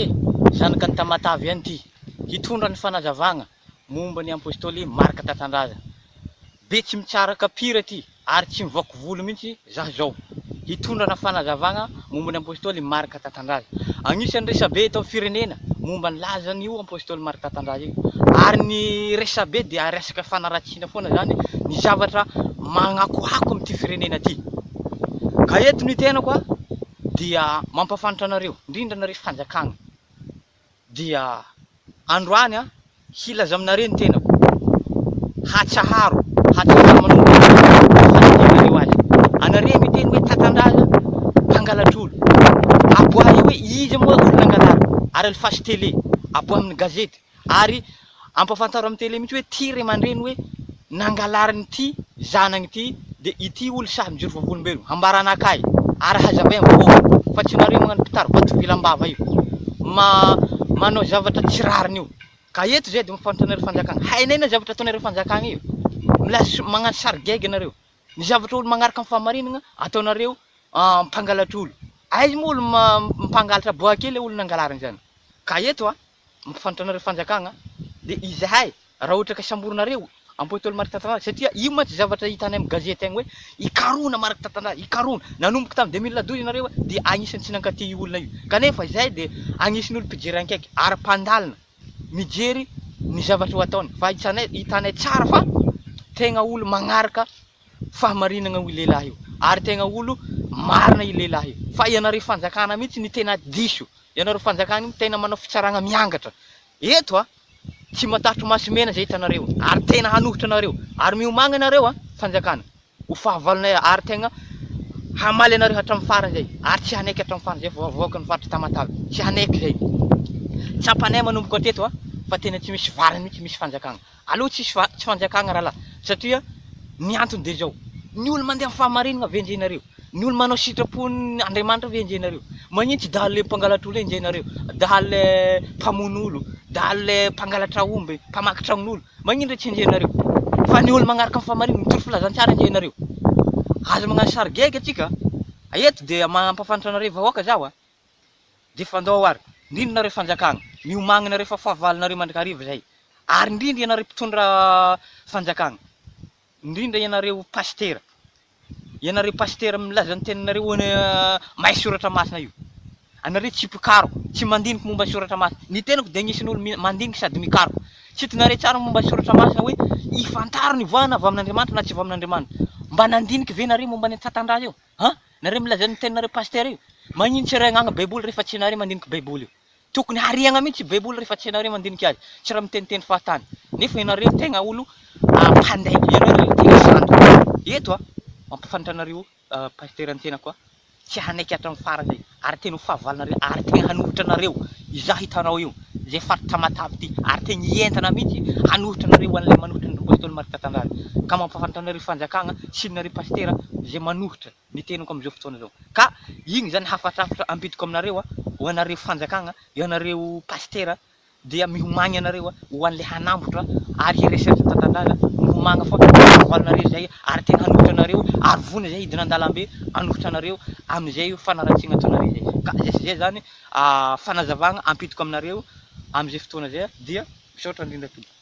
e! Zanaka ny Tamatave ihany ity. Hitondra ny fanazavagna momba ny Apostoly Marc Tatandraza. Be tsy mitsaraka pire ty ary tsy mivaky volo mihitsy zah zao. Hitondrana fanazavagna momba ny Apostoly Marc Tatandraza. Agnisan'ny resabe eto amin'ny firenena momba ny lazan'io Apostoly Marc Tatandraza io. Ary ny resabe dia resaka fanaratsiana foana zany ny zavatra magnakohako amin'ity firenena ty. Ka eto ny tenako a dia mampafantatra anareo, indrindra anareo fanjakagna dia androany a hilaza aminareo ny tenako, hatsaharo, hatsaharo manomboka izao ny fanadinareo azy. Anareo miteny hoe tatandraza mpangalatr'olo, aboahy eo hoe iza moa olo nangalarina ary alefaso télé, aboahy amin'ny gazety ary ampafantaro amin'ny télé mihitsy hoe ty ray aman-dreny hoe nangalarin'ity zanany ity dia ity olo sahy mijoro vavolombelogno hambaranakahy ary hazavay amin'ny vahoaka fa tsy nareo magnano mpitari-bato vilam-bava io ma manao zavatra tsy rariny io ka eto zay dia mifanotra anareo fanjakagna hainay na zavatra ataonareo fanjakagna io milaza magnano sary gaigy anareo ny zavatra olo magnaraka ny fahamarinagna ataonareo mpangalatr'olo aiza moa olo mpangalatra boakely olo nangalariny zany ka eto a mampifanotra anareo fanjakagna dia izahay raha ohatra ka samborinareo Ampotolo Marc Tatandraza satria io mantsy zavatra hitanay amin'ny gazety agny hoe ikarohana Marc Tatandraza ikarohana nanomboka tamin'ny 2012 ianareo dia agnisan'ny tsy nankaty io olona io kanefa izahay dia agnisan'ny olo mpijery ankaiky ary mpandalina mijery ny zavatra ho ataony fa hitanay hitanay tsara fa tegna olo magnaraka fahamarinagna io lehilahy io ary tegna olo marina io lehilahy io fa ianareo fanjakana mihitsy ny tena diso ianareo fanjakana io tena manao fitsaragna miangatra eto a tsy matatro maso mena zay hitanareo ary tena hanohitra anareo ary miomagna anareo a fanjakana ho fahavalonay ary tegna hamaly anareo hatramin'ny farany zay ary tsy hanaiky hatramin'ny farany zay vahoaka ny faritra Tamatave tsy hanaiky zay tsapanay manomboka teto a fa tena tsy misy varany mihitsy misy fanjakana Aleo tsisy fa tsy fanjakagna rahalahy satria ny antony de zao, ny olo mandeha am fahamarinagna ve enjehinareo? Ny olo manao sitrapon Andriamanitra ve enjehinareo? Magnino tsy dahalo le mpangalatr'olo enjehinareo? Dahalo le mpamono olo, dahalo le mpangalatra omby, mpamaky tragnon'olo, magnino re tsy enjehinareo? Fa ny olo magnaraka am fahamarinagna, mitory filazantsara enjehinareo. Aza magnano sary gaigy atsika, eto de mampafantatra anareo vahoaka zaho a. Dia fandao ary, indrindra nareo fanjakana, miomagna nareo fa fahavalonareo mandrakariva izay, ary indrindra ianareo mpitondra fanjakana, indrindra ianareo pasitera, ianareo pasitera milaza ny tenanareo hoe mahay soratra masina io, anareo tsy mpikaroka, tsy mandiniky momba ny soratra masina, ny tenako dia agnisan'ny olo mandiniky sady mikaroka, tsy hitanareo tsara momba ny soratra masina hoe ifantaro ny voana avy amin'Andriamanitra na tsy avy amin'Andriamanitra, mba nandiniky ve nareo momba ny an-tsatandraza io? An! Nareo milaza ny teninareo pasitera io, magnino tsy ariagna baiboly rehefa tsy nareo mandiniky baiboly io? Tokony hariagna mihitsy baiboly rehefa tsy nareo mandiniky azy, tsy raha miteniteny fahatany, nefa ianareo tegna olo mpandainga, ianareo tegna sandoka. Eto an, mampifantatra anareo pasitera ny tenako an, tsy hanaiky hatramin'ny farany zay, ary tena ho fahavalonareo, ary tegna hanohitra anareo, izaho hitanao io, zay faritra Tamatave ty, ary tegna hientana mihitsy hanohitra anareo ho an'ilay manohitra ny Apostoly Marc Tatandraza, ka mampafantatra anareo fanjakagna sy nareo pasitera zay manohitra ny tenako amizao fotoana zao, ka igny zany hafatrafatra ampitiko aminareo a, ho anareo fanjakagna, ianareo pasitera dia mihomagna ianareo ho an'ilay hanambotra ary hiresaretra Tatandraza, mihomagna fa fahavalonareo zay ary tena hanohitra anareo ary vonona zay hidina an-dalambe hanohitra anareo amin'izay fanaratsiana ataonareo zay, ka zay sy zay zany fanazavagna ampitiko aminareo amin'izay fotoana zay dia misaotra indrindra tompoko.